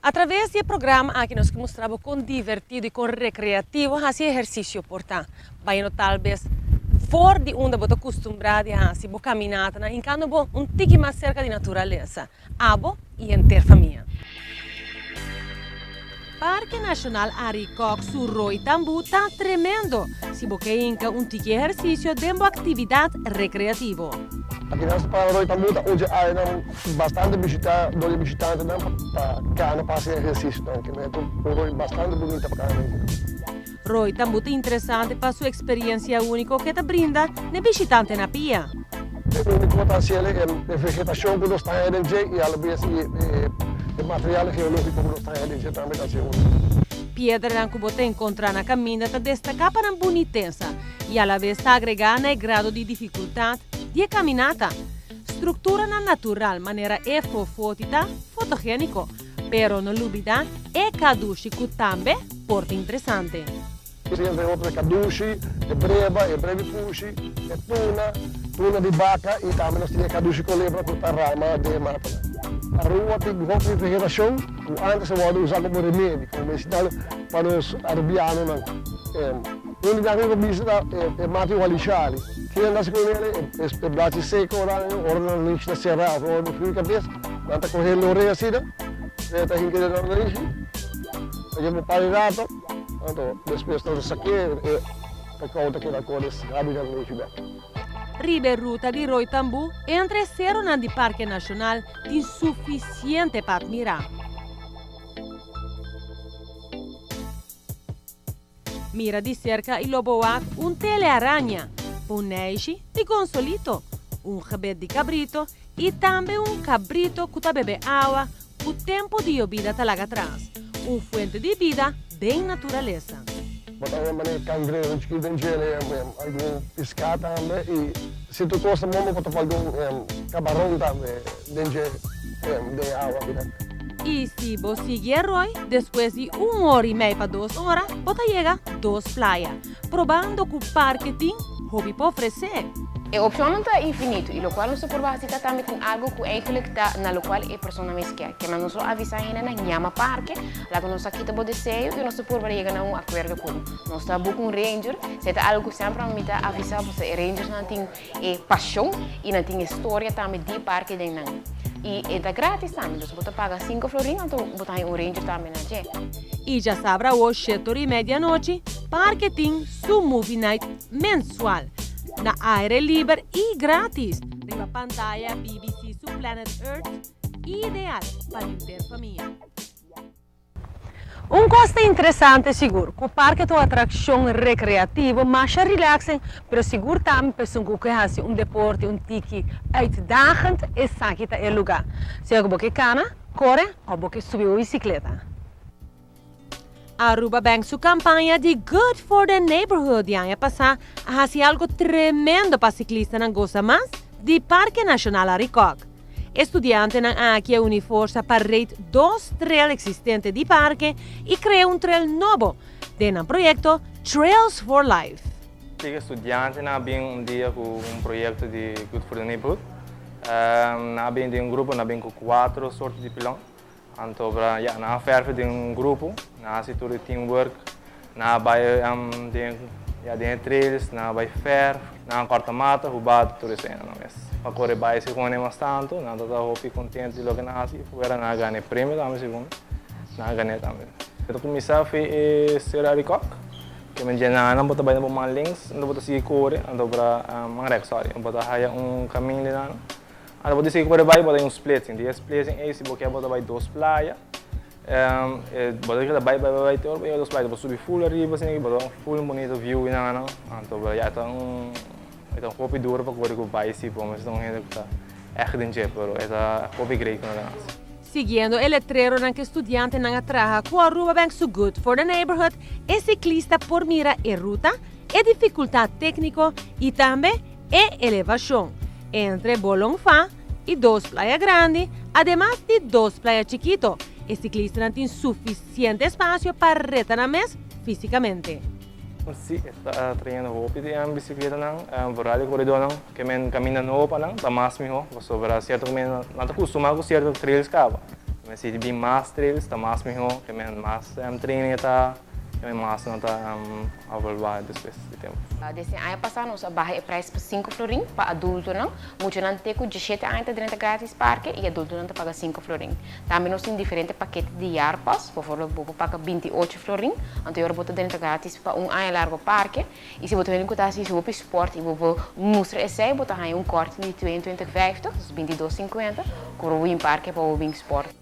Atraves di e programa aki nos ke mustra bo kon divertido i kon rekreativo hasi ehersisio por ta. Bayendo talbes for di unda bo ta kustumbrá di hasi bo kaminatanan hinkando bo un tiki mas serka di naturalesa, abo i henter famia. Parke Nashonal Arikok su roi tambú ta tremendo si bo ke hinka un tiki ehersisio den bo aktividat rekreativo. Aki nan para roi tambú ta oye areanan bastante bishitá dor di bishitantenan pa kana pa hasi ehersisio. Ke mester un roi bastante bunita pa kana den. Roi tambú ta interesante pa su eksperiencia úniko ke ta brinda n'e bishitante na pia. E úniko ta hasiel e vegetashon ku nos ta haña den dje i alabes e material geológiko ku nos ta haña den dje tambe ta hasié úniko. Piedranan ku bo ta enkontrá na kaminda ta destaká pa nan bunitesa i alabes ta agregá na e grado di difikultat di e kaminata. Strukturanan natural manera e fofoti ta fotogéniko, pero no lubidá e kadushi ku tambe por ta interesante. Tin entre otro e kadushi, e breba, e brebi pushi, e tuna, tuna di baka i tambe nos tin e kadushi kolebra ku ta rama den e matanan. Aruba tin hopi vegetashon ku antes a wòrdu usá komo remedi, komo medisinal pa nos arubianonan. Un di nan ku mi por bisa ta e mati walishali. Kinan ta hasi ku el? E blachi seko oranje, ora nan nich ta será òf ora bo fui kabes, nan ta kohe lor'é asina, e ta hinka den nan narishi, ta dje un par di rato. Anto despues nan ta sak'é e pekau ta keda kore sabi nan neishi bek. Riba e ruta di Rooi Tambú entre e seronan di Parke Nashonal tin sufisiente pa atmirá. Mira di serka i lo bo wak un telearaña, un neishi di gonsolito, un gebet di kabrito i tambe un kabrito ku ta bebe awa Ku tempu di yobida ta laga tras, un fuente di bida den naturalesa. Bo ta hemba ne cangreho chikito den djele, algun piská tambe i si tur kos ta bon bo por topa algun kabaron tambe den dje den e awa akinan. I si bo sigui e roi, despues di un ora i mei pa dos ora, bo ta yega Dos Playa. Probando ku parke tin hopi pa ofresé. E opshonnan ta infinito i lokual nos ta por hasi ta tambe tin algu ku eigenlijk ta na lokual e persona mes kier. Ke mas nos lo avisá hendenan yama parke, laga nos sa kita bo deseo i nos ta purba yega na un akuerdo ku bo. Nos ta buka un ranger, esei ta algu ku semper mi ta avisá pasobra e rangersnan tin e pashon i nan tin e storia tambe di parke den nan. I e ta gratis tambe, dus bo ta paga sinku florin anto bo ta haña un ranger tambe na dje. I djasabra awor shete ora i media anochi, parke tin su movie night mensual na aire liber i gratis riba pantaya BBC su Planet Earth, ideal pa henter famia. Un kos ta interesante sigur, ku parke ta un atrakshon rekreativo masha relaxing, pero sigur tambe pa esun ku ke hasi un deporte un tiki uitdagend, esaki ta e lugá. Sea ku bo ke kana, kore òf bo ke subi bo bisikleta. Aruba Bank su campaña di Good for the Neighborhood di aña pasa a haci algo tremendo pa ciclistanan goza mas di Parke Nacional Arikok. E studiantenan aki a uni forsa pa rate dos trail existente di parke y crea un trail nobo den nan proyecto Trails for Life. Tin studiantenan a bin un dia cu un proyecto di Good for the Neighborhood. Nan a bin den un grupo, nan a bin cu cuatro sorto di pilon. Anto bra ya nan a ferfe den un grupo, nan a hasi tur e teamwork, nan a bai den ya den e trails, nan a bai ferf, nan a kòrta mata, huba tur esei nan mes. Pa kore bai segun e mas tantu, nan ta ta hopi kontentu di loke nan a hasi i fuera nan a gana e premio tambe segun nan a gan'é tambe. E ta kuminsá fi e Sero Arikok, ke men dje nan bo ta bai na bo man links, anto bo ta sigui kore, anto bra man rèks sòri, bo ta haya un kaminda nan. Anda bo disigi ku bo ta bai, bo ta den un splitsing. Di e splitsing ei, si bo ke bo ta bai dos playa. Bo ta keda bai, bai, bai, bai te ora bo yega dos playa. Bo subi ful ariba asina, bo ta un ful bunito view i nan. Anto bo ya e ta un, e ta un hopi duro pa kore ku bai si por mester ta un hende ku ta ègt den dje, pero e ta hopi great ku nan ta hasi. Siguiendo e letreronan ku e studiantenan a traha ku Aruba Bank su Good for the Neighborhood, e siklista por mira e ruta, e difikultat tékniko i tambe E elevashon entre Bolonfa i dos playa grandi, ademas di dos playa chikito, e siklistanan tin sufisiente espasio pa reta nan mes físikamente. Sí, e ta trayendo hopi di e bisikletanan, vooral e koredónan ke men kaminda nobo pa nan ta mas mihó, pasobra sierto kaminda nan ta kustumá ku sierto trails kaba. Mi si bin mas trails, ta mas mihó, ke men mas training ta, ke men mas nan ta evaluá despues di tempu. Desde aña pasá nos a baha e preis pa 5 florin pa adultonan. Muchanan te ku 17 aña ta drenta gratis parke i adultonan ta paga 5 florin. Tambe nos tin diferente pakete di jaarpas, bijvoorbeeld bo por paga 28 florin, anto bo ta drenta gratis pa un aña largu parke. I si bo ta ku ta hasi hopi sport i bo por mustra esei, bo ta haña un korting di 22,50, dus 22,50, ku bo bin parke pa bo bin sport.